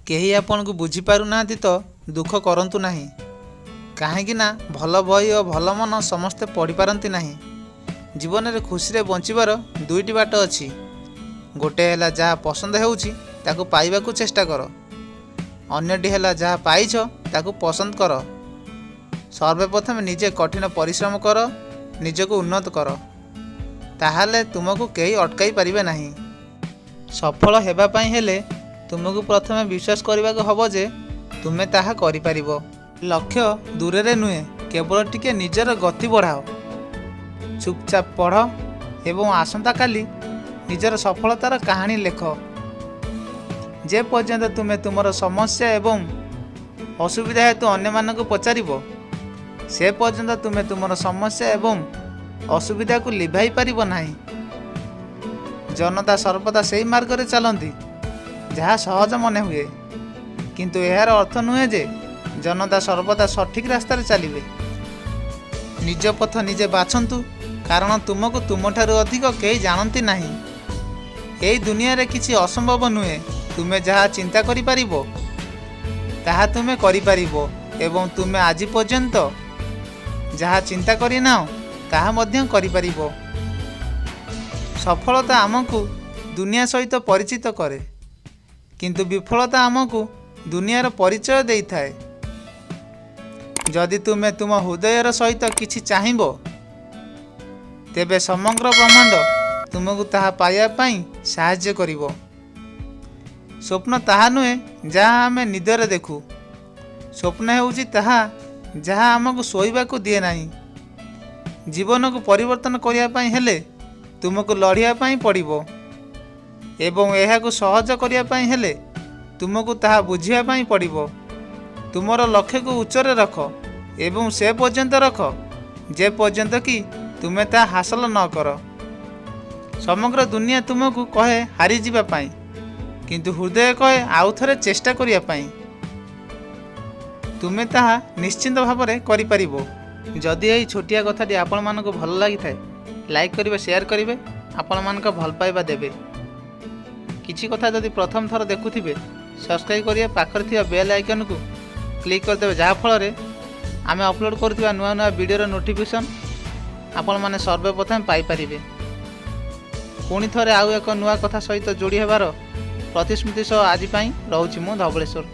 କେହି ଆପଣଙ୍କୁ ବୁଝିପାରୁନାହାନ୍ତି ତ ଦୁଃଖ କରନ୍ତୁ ନାହିଁ, କାହିଁକି ନା ଭଲ ବହି ଓ ଭଲ ମନ ସମସ୍ତେ ପଢ଼ିପାରନ୍ତି ନାହିଁ। ଜୀବନରେ ଖୁସିରେ ବଞ୍ଚିବାର ଦୁଇଟି ବାଟ ଅଛି। ଗୋଟେ ହେଲା, ଯାହା ପସନ୍ଦ ହେଉଛି ତାକୁ ପାଇବାକୁ ଚେଷ୍ଟା କର। ଅନ୍ୟଟି ହେଲା, ଯାହା ପାଇଛ ତାକୁ ପସନ୍ଦ କର। ସର୍ବପ୍ରଥମେ ନିଜେ କଠିନ ପରିଶ୍ରମ କର, ନିଜକୁ ଉନ୍ନତ କର, ତାହେଲେ ତୁମକୁ କେହି ଅଟକାଇ ପାରିବେ ନାହିଁ। ସଫଳ ହେବା ପାଇଁ ହେଲେ ତୁମକୁ ପ୍ରଥମେ ବିଶ୍ୱାସ କରିବାକୁ ହେବ ଯେ ତୁମେ ତାହା କରିପାରିବ। ଲକ୍ଷ୍ୟ ଦୂରରେ ନୁହେଁ, କେବଳ ଟିକେ ନିଜର ଗତି ବଢ଼ାଅ। ଚୁପଚାପ ପଢ଼ ଏବଂ ଆସନ୍ତାକାଲି ନିଜର ସଫଳତାର କାହାଣୀ ଲେଖ। ଯେ ପର୍ଯ୍ୟନ୍ତ ତୁମେ ତୁମର ସମସ୍ୟା ଏବଂ ଅସୁବିଧା ହେତୁ ଅନ୍ୟମାନଙ୍କୁ ପଚାରିବ, ସେ ପର୍ଯ୍ୟନ୍ତ ତୁମେ ତୁମର ସମସ୍ୟା ଏବଂ ଅସୁବିଧାକୁ ଲିଭାଇ ପାରିବ ନାହିଁ। ଜନତା ସର୍ବଦା ସେହି ମାର୍ଗରେ ଚାଲନ୍ତି ଯାହା ସହଜ ମନେ ହୁଏ, କିନ୍ତୁ ଏହାର ଅର୍ଥ ନୁହେଁ ଯେ ଜନତା ସର୍ବଦା ସଠିକ୍ ରାସ୍ତାରେ ଚାଲିବେ। ନିଜ ପଥ ନିଜେ ବାଛନ୍ତୁ, କାରଣ ତୁମକୁ ତୁମଠାରୁ ଅଧିକ କେହି ଜାଣନ୍ତି ନାହିଁ। ଏହି ଦୁନିଆରେ କିଛି ଅସମ୍ଭବ ନୁହେଁ। ତୁମେ ଯାହା ଚିନ୍ତା କରିପାରିବ, ତାହା ତୁମେ କରିପାରିବ ଏବଂ ତୁମେ ଆଜି ପର୍ଯ୍ୟନ୍ତ ଯାହା ଚିନ୍ତା କରିନାହଁ, ତାହା ମଧ୍ୟ କରିପାରିବ। ସଫଳତା ଆମକୁ ଦୁନିଆ ସହିତ ପରିଚିତ କରେ, କିନ୍ତୁ ବିଫଳତା ଆମକୁ ଦୁନିଆର ପରିଚୟ ଦେଇଥାଏ। ଯଦି ତୁମେ ତୁମ ହୃଦୟର ସହିତ କିଛି ଚାହିଁବ, ତେବେ ସମଗ୍ର ବ୍ରହ୍ମାଣ୍ଡ ତୁମକୁ ତାହା ପାଇବା ପାଇଁ ସାହାଯ୍ୟ କରିବ। ସ୍ୱପ୍ନ ତାହା ନୁହେଁ ଯାହା ଆମେ ନିଦରେ ଦେଖୁ। ସ୍ୱପ୍ନ ହେଉଛି ତାହା ଯାହା ଆମକୁ ଶୋଇବାକୁ ଦିଏ ନାହିଁ। ଜୀବନକୁ ପରିବର୍ତ୍ତନ କରିବା ପାଇଁ ହେଲେ ତୁମକୁ ଲଢ଼ିବା ପାଇଁ ପଡ଼ିବ ଏବଂ ଏହାକୁ ସହଜ କରିବା ପାଇଁ ହେଲେ ତୁମକୁ ତାହା ବୁଝିବା ପାଇଁ ପଡ଼ିବ। ତୁମର ଲକ୍ଷ୍ୟକୁ ଉଚ୍ଚରେ ରଖ ଏବଂ ସେ ପର୍ଯ୍ୟନ୍ତ ରଖ ଯେ ପର୍ଯ୍ୟନ୍ତ କି ତୁମେ ତାହା ହାସଲ ନ କର। ସମଗ୍ର ଦୁନିଆ ତୁମକୁ କହେ ହାରିଯିବା ପାଇଁ, କିନ୍ତୁ ହୃଦୟ କହେ ଆଉ ଥରେ ଚେଷ୍ଟା କରିବା ପାଇଁ। ତୁମେ ତାହା ନିଶ୍ଚିନ୍ତ ଭାବରେ କରିପାରିବ। ଯଦି ଏହି ଛୋଟିଆ କଥାଟି ଆପଣମାନଙ୍କୁ ଭଲ ଲାଗିଥାଏ, ଲାଇକ୍ କରିବେ, ସେୟାର କରିବେ, ଆପଣମାନଙ୍କ ଭଲ ପାଇବା ଦେବେ। କିଛି କଥା ଯଦି ପ୍ରଥମ ଥର ଦେଖୁଥିବେ, ସବସ୍କ୍ରାଇବ୍ କରିବେ, ପାଖରେ ଥିବା ବେଲ୍ ଆଇକନ୍କୁ କ୍ଲିକ୍ କରିଦେବେ, ଯାହାଫଳରେ ଆମେ ଅପଲୋଡ଼ କରୁଥିବା ନୂଆ ନୂଆ ଭିଡ଼ିଓର ନୋଟିଫିକେସନ୍ ଆପଣମାନେ ସର୍ବପ୍ରଥମେ ପାଇପାରିବେ। ପୁଣି ଥରେ ଆଉ ଏକ ନୂଆ କଥା ସହିତ ଯୋଡ଼ି ହେବାର ପ୍ରତିଶ୍ରୁତି ସହ ଆଜି ପାଇଁ ରହୁଛି। ମୁଁ ଧବଳେଶ୍ୱର।